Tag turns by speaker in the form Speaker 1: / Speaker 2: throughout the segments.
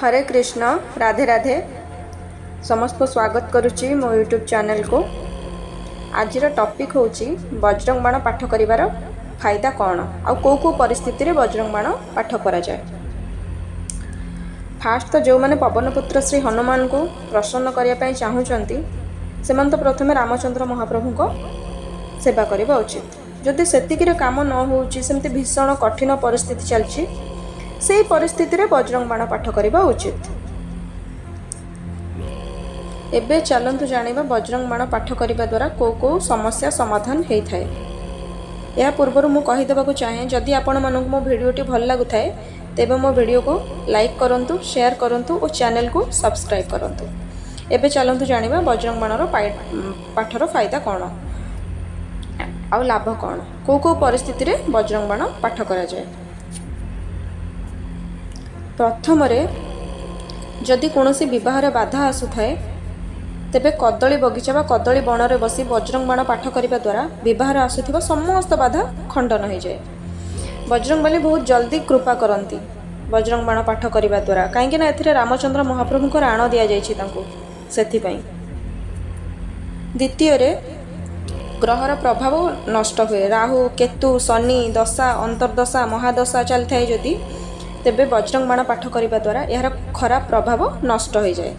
Speaker 1: ହରେ କୃଷ୍ଣ, ରାଧେ ରାଧେ। ସମସ୍ତଙ୍କୁ ସ୍ୱାଗତ କରୁଛି ମୋ ୟୁଟ୍ୟୁବ୍ ଚ୍ୟାନେଲକୁ। ଆଜିର ଟପିକ୍ ହେଉଛି ବଜରଙ୍ଗ ବାଣ ପାଠ କରିବାର ଫାଇଦା କ'ଣ ଆଉ କେଉଁ କେଉଁ ପରିସ୍ଥିତିରେ ବଜରଙ୍ଗ ବାଣ ପାଠ କରାଯାଏ। ଫାଷ୍ଟ ତ ଯେଉଁମାନେ ପବନପୁତ୍ର ଶ୍ରୀ ହନୁମାନଙ୍କୁ ପ୍ରସନ୍ନ କରିବା ପାଇଁ ଚାହୁଁଛନ୍ତି, ସେମାନେ ତ ପ୍ରଥମେ ରାମଚନ୍ଦ୍ର ମହାପ୍ରଭୁଙ୍କ ସେବା କରିବା ଉଚିତ। ଯଦି ସେତିକିରେ କାମ ନ ହେଉଛି, ସେମିତି ଭୀଷଣ କଠିନ ପରିସ୍ଥିତି ଚାଲିଛି, ସେଇ ପରିସ୍ଥିତିରେ ବଜରଙ୍ଗ ବାଣ ପାଠ କରିବା ଉଚିତ। ଏବେ ଚାଲନ୍ତୁ ଜାଣିବା ବଜରଙ୍ଗ ବାଣ ପାଠ କରିବା ଦ୍ୱାରା କେଉଁ କେଉଁ ସମସ୍ୟା ସମାଧାନ ହେଇଥାଏ। ଏହା ପୂର୍ବରୁ ମୁଁ କହିଦେବାକୁ ଚାହେଁ, ଯଦି ଆପଣମାନଙ୍କୁ ମୋ ଭିଡ଼ିଓଟି ଭଲ ଲାଗୁଥାଏ, ତେବେ ମୋ ଭିଡ଼ିଓକୁ ଲାଇକ୍ କରନ୍ତୁ, ସେୟାର କରନ୍ତୁ ଓ ଚ୍ୟାନେଲକୁ ସବସ୍କ୍ରାଇବ୍ କରନ୍ତୁ। ଏବେ ଚାଲନ୍ତୁ ଜାଣିବା ବଜରଙ୍ଗ ବାଣର ପାଠର ଫାଇଦା କ'ଣ ଆଉ ଲାଭ କ'ଣ, କେଉଁ କେଉଁ ପରିସ୍ଥିତିରେ ବଜରଙ୍ଗ ବାଣ ପାଠ କରାଯାଏ। ପ୍ରଥମରେ, ଯଦି କୌଣସି ବିବାହରେ ବାଧା ଆସୁଥାଏ, ତେବେ କଦଳୀ ବଗିଚା ବା କଦଳୀ ବଣରେ ବସି ବଜରଙ୍ଗ ବାଣ ପାଠ କରିବା ଦ୍ୱାରା ବିବାହରେ ଆସୁଥିବା ସମସ୍ତ ବାଧା ଖଣ୍ଡନ ହୋଇଯାଏ। ବଜରଙ୍ଗବାଲି ବହୁତ ଜଲ୍ଦି କୃପା କରନ୍ତି ବଜରଙ୍ଗ ବାଣ ପାଠ କରିବା ଦ୍ୱାରା, କାହିଁକିନା ଏଥିରେ ରାମଚନ୍ଦ୍ର ମହାପ୍ରଭୁଙ୍କ ରାଣ ଦିଆଯାଇଛି ତାଙ୍କୁ, ସେଥିପାଇଁ। ଦ୍ୱିତୀୟରେ, ଗ୍ରହର ପ୍ରଭାବ ନଷ୍ଟ ହୁଏ। ରାହୁ, କେତୁ, ଶନି ଦଶା, ଅନ୍ତର୍ଦଶା, ମହାଦଶା ଚାଲିଥାଏ ଯଦି, ତେବେ ବଜରଙ୍ଗ ବାଣ ପାଠ କରିବା ଦ୍ୱାରା ଏହାର ଖରାପ ପ୍ରଭାବ ନଷ୍ଟ ହୋଇଯାଏ।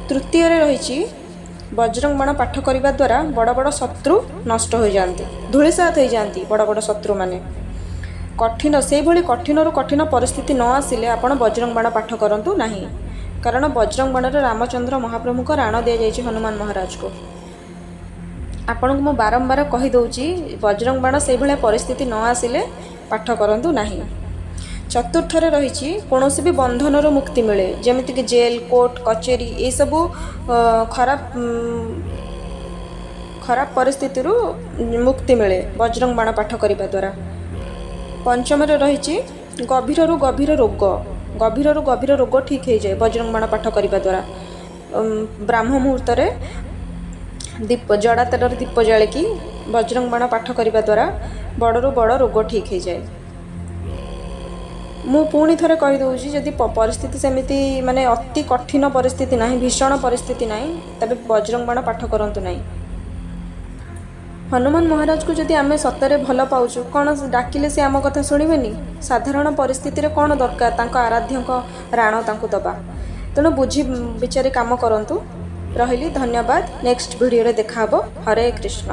Speaker 1: ତୃତୀୟରେ ରହିଛି, ବଜରଙ୍ଗ ବାଣ ପାଠ କରିବା ଦ୍ୱାରା ବଡ଼ ବଡ଼ ଶତ୍ରୁ ନଷ୍ଟ ହୋଇଯାଆନ୍ତି, ଧୂଳିସାତ ହୋଇଯାଆନ୍ତି ବଡ଼ ବଡ଼ ଶତ୍ରୁମାନେ। କଠିନ ସେଇଭଳି କଠିନରୁ କଠିନ ପରିସ୍ଥିତି ନ ଆସିଲେ ଆପଣ ବଜରଙ୍ଗ ବାଣ ପାଠ କରନ୍ତୁ ନାହିଁ, କାରଣ ବଜରଙ୍ଗ ବାଣରେ ରାମଚନ୍ଦ୍ର ମହାପ୍ରଭୁଙ୍କ ରାଣ ଦିଆଯାଇଛି ହନୁମାନ ମହାରାଜକୁ। ଆପଣଙ୍କୁ ମୁଁ ବାରମ୍ବାର କହିଦେଉଛି, ବଜରଙ୍ଗ ବାଣ ସେଇଭଳିଆ ପରିସ୍ଥିତି ନ ଆସିଲେ ପାଠ କରନ୍ତୁ ନାହିଁ। ଚତୁର୍ଥରେ ରହିଛି, କୌଣସି ବି ବନ୍ଧନରୁ ମୁକ୍ତି ମିଳେ, ଯେମିତିକି ଜେଲ୍, କୋର୍ଟ କଚେରୀ, ଏଇସବୁ ଖରାପ ଖରାପ ପରିସ୍ଥିତିରୁ ମୁକ୍ତି ମିଳେ ବଜରଙ୍ଗ ବାଣ ପାଠ କରିବା ଦ୍ୱାରା। ପଞ୍ଚମରେ ରହିଛି, ଗଭୀରରୁ ଗଭୀର ରୋଗ, ଗଭୀରରୁ ଗଭୀର ରୋଗ ଠିକ୍ ହେଇଯାଏ ବଜରଙ୍ଗ ବାଣ ପାଠ କରିବା ଦ୍ୱାରା। ବ୍ରାହ୍ମ ମୁହୂର୍ତ୍ତରେ ଦୀପ, ଜଡ଼ା ତେଲରେ ଦୀପ ଜାଳିକି ବଜରଙ୍ଗ ବାଣ ପାଠ କରିବା ଦ୍ୱାରା ବଡ଼ରୁ ବଡ଼ ରୋଗ ଠିକ୍ ହେଇଯାଏ। ମୁଁ ପୁଣି ଥରେ କହିଦେଉଛି, ଯଦି ପରିସ୍ଥିତି ସେମିତି ମାନେ ଅତି କଠିନ ପରିସ୍ଥିତି ନାହିଁ, ଭୀଷଣ ପରିସ୍ଥିତି ନାହିଁ, ତେବେ ବଜରଙ୍ଗ ବାଣ ପାଠ କରନ୍ତୁ ନାହିଁ। ହନୁମାନ ମହାରାଜକୁ ଯଦି ଆମେ ସତରେ ଭଲ ପାଉଛୁ, କ'ଣ ଡାକିଲେ ସେ ଆମ କଥା ଶୁଣିବେନି? ସାଧାରଣ ପରିସ୍ଥିତିରେ କ'ଣ ଦରକାର ତାଙ୍କ ଆରାଧ୍ୟଙ୍କ ରାଣ ତାଙ୍କୁ ଦେବା? ତେଣୁ ବୁଝି ବିଚାରି କାମ କରନ୍ତୁ। ରହିଲି, ଧନ୍ୟବାଦ। ନେକ୍ସଟ ଭିଡ଼ିଓରେ ଦେଖାହେବ। ହରେ କୃଷ୍ଣ।